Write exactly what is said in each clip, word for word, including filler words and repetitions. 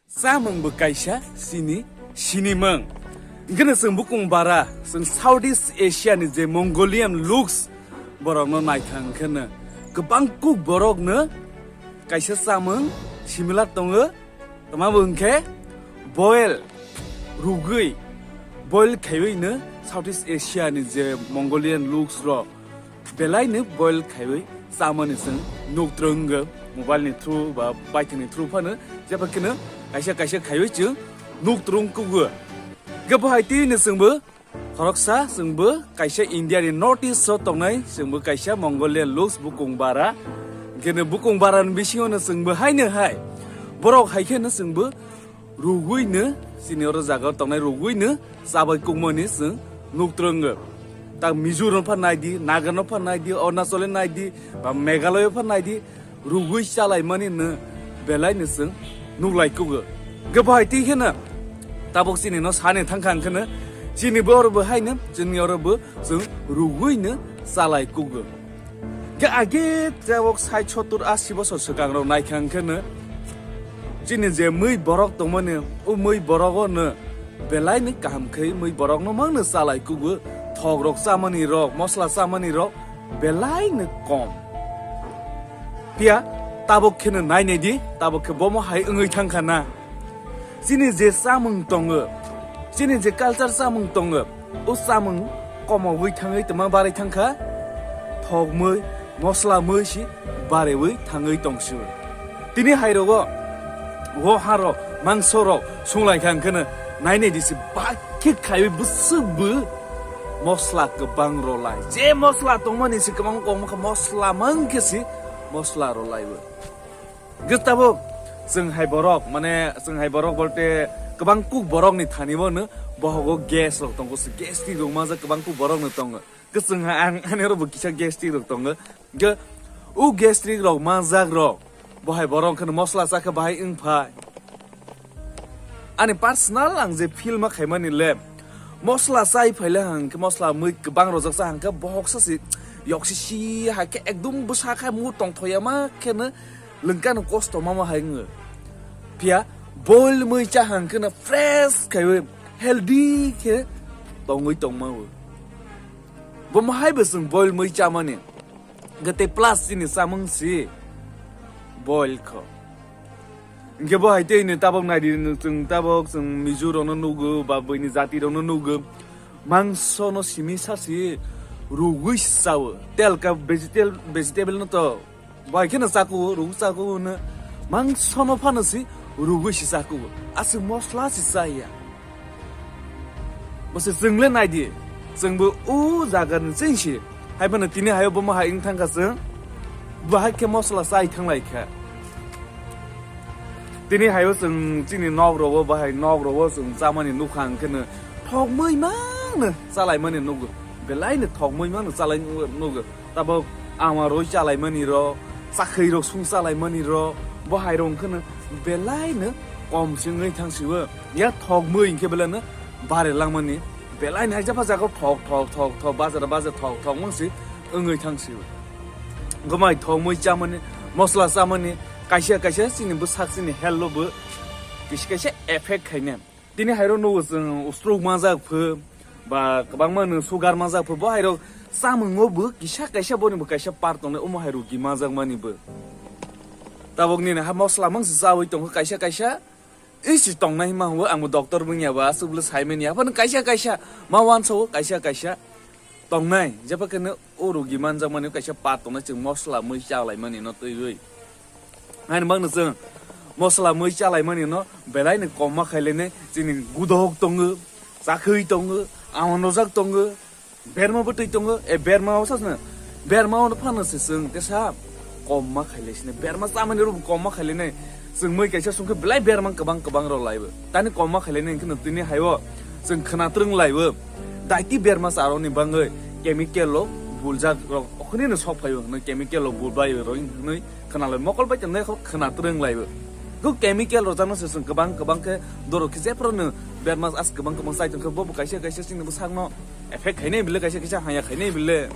Chamung bo kaisa chini sinimung. Hingkheno chwng bukung bara, chwng South East Asia ni je Mongolian looks, borokno naikha hingkheno kwbang kuk borokno kaisa chamung similar tongo. Tamo bo hwnkhe boil, rugwi, boil khaiwi no South East Asia ni je Mongolian looks rok belai no boil khaiwi chamani chwng nuk twrwngwi mobile ni through ba baithang ni through phano jeba kheno kaisa kaisa khaiwi chwng nuk twrwng kugo. Hwnkhe bo hai twi no chwngbo khoroksa chwngbo kaisa India ni North East o tongnai chwngbo kaisa Mongolian looks bukung bara. Hwnkhe no bukung bara ni bisingo no chwngbo hai no hai borok hai khe no chwngbo rugwi no chini oro jaga o tongnai rugwi no chabai kukmani chwng nuk twrwngwi. Tak Mizoram pha naidi, Naga no pha naidi, Arunachal naidi, ba Meghalaya pha naidi, rugwi chalaimani no belai no chwng nuklai kugo. Hwnkhe bo hai twi kheno tabuk chini no sani thangkha hwnkhe no chini bo oro bo hai no chini oro bo chwng rugwi no chalai kugo. Hwnkhe age tabuk sait sottur asi bosor swkang rok naikha hwnkhe no chini je mui borok tongmani, o mui borok o no belai no kaham khe mui borok no mang no chalai kugo, thok rok chamani rok, mosla chamani rok belai no kom. Phiya tabuk kheno nai nai di, tabuk khe bomo hai wngwi thangkha na. Chini je chamung tongo, chini je culture chamung tongo, o chamung komogwi thangwi tongma barwi thangkha, thokmui, moslamui si barwi thangwi tongsio. Tini hai rogo, o haro, mangso rok sunglaikha hwnkhe no nai nai di si bakhe khaiwi bwswk bw mosla kwbang rolai. Je mosla tongmani si kwbang kok mosla mang khe si mosla rolaibo. Hwnkhe tabuk chwng hai borok, mane chwng hai borok bolte kwbang kuk borok ni thani bo no bohogo gas rok tongo, gastric rok majak kwbang kuk borok no tongo. Hwnkhe chwng hai ang ani oro bo kisa gastric rok tongo. Hwnkhe o gastric rok majak rok bo hai borok khe no mosla chakhe bahai wng phai. Ani personal ang je feel ma khaimani le, mosla chai phaile hang khe, mosla mui kwbang rojak cha hang khe bohok sa si yok si si hai khe ekdum bwsa khai mu tongthoya ma khe no lwngkano kosto ma ma hai wngo. Phiya boil mui cha hang khe no fresh khaiwi healthy khe tongwi tongma o. Bo ma hai bo chwng boil mui cha mani. Hwnkhe tei plus chini chamung si boil kho. Hwnkhe bo hai tei ni tabuk nai di, chwng tabuk chwng Mizo rokno nugo ba buini jati rokno nugo. Mangso no simi sa si rugwi si chao. Telka vegetable, vegetable no to bai kheno chakwo, rugwi chakwo no. Mangso no phano si rugwi si chakwo. Aswk mosla si chaya. Bo se chwng le nai di. Chwng bo o jaga ni chwng si. Hai phano tini hayo bo ma hai wng thang kha chwng. Bo hai khe mosla chai thang lai kha. Tini hayo chwng chini nok rogo, bahai nok rogo chwng chamani nukha hwnkhe no thok mui mang no chalai mani nugo. Belai no thok mui mang no chalai nugo. Tabuk ama roi chalaimani rok, chakhwi rok sung chalaimani rok, bo hai rok wngkhe no belai no kom se wngwi thang sio. Ya thok mui hwnkhe belai no bare langmani belai no haijak pha jaga thok thok thok thok, bazar bazar thok thok mang se wngwi thang sio. Gomai thok mui chamani, mosla chamani kaisa kaisa chini bwsak chini health o bo kisa kaisa effect khainai. Tini hairo nugo chwng stroke manjak pho, ba kwbangma no sugar manjak pho, bo hairo chamungo bo kisa kaisa boni bo kaisa part tongnai, omo hai rugi manjak mani bo. Tabuk nini ha mosla mang se chawi tongo kaisa kaisa, isi tongnai ma hwnwi ang bo doctor wngya ba aswk bwle sai manya, phano kaisa kaisa ma wansa o kaisa kaisa tongnai, jeba khe no o rugi manjakmani kaisa part tongnai, chwng mosla mui chalaimani no twiwi. Haini bagno chwng mosla mui chalaimani no belai no kom ma khailainai, chini gudok tongo, chakhwi tongo, awan rojak tongo, berma bwtwi tongo, e berma o sasno, berma o phano se chwng tesa kom ma khailai sini, berma chamani rok kom ma khailai nai. Chwng mui kaisa sungkhe belai berma kwbang kwbang rok laibo. Tani kom ma khailai nai hwnkhe no tini haio chwng khwna twrwng laibo. Daiti berma charokni bagwi chemical rok buljak rok okhoni no sok phaio, no chemical rok bulbai roi hwnwi khwna lai mokol bai tongnai kho khwna twrwng laibo. Kok chemical rok jano se chwng kwbang kwbang khe dorok khe jephru no berma as kwbang kwbang chai tongkhe bo bo kaisa kaisa chini bwsakno effect khainai bile, kaisa kaisa haya khainai bile.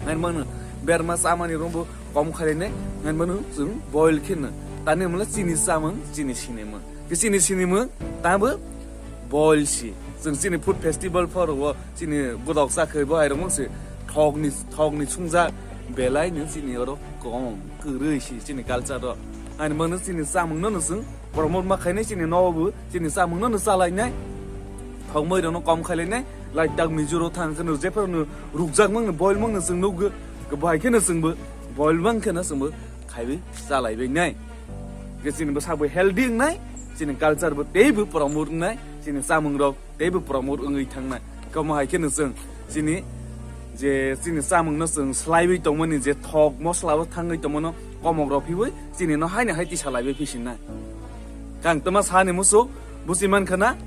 Ngan mano berma chamani rombo kom khainai, ngan mano chwng boil khe no Tani mula chini samung, chini sinimung. Ke chini sinimung, tabo boil si. Chwng chini food festival phoro chini godok chakhai bo airok mung si thokni, thokni sungja belai ni chini oro kong kwrwi si chini culture ro. Ani mung chini samung no chwng promote ma khainai chini nobo chini samung no chalainai. Thokmoi rok no kom khailainai. Lai tak mijuro thang kheno jephar no rukjak mung boil mung chwng nukgo. Ke bai kheno chwngbo boil mang kheno chwngbo khaiwi chalaibai nai. Je chini bwsakbo healthy wngnai, chini culture bo teibo promote wngnai, chini chamung rok teibo promote wngwi thangnai. Komo hai kheno chwng chini je chini chamung no chwng slaiwi tongmani je thok mosla bo thangwi tongmano komok rok phiwi chini no haino hai tisa laiwi phisinai. Kang tama sani musu busi man khana.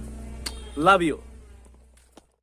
Love you.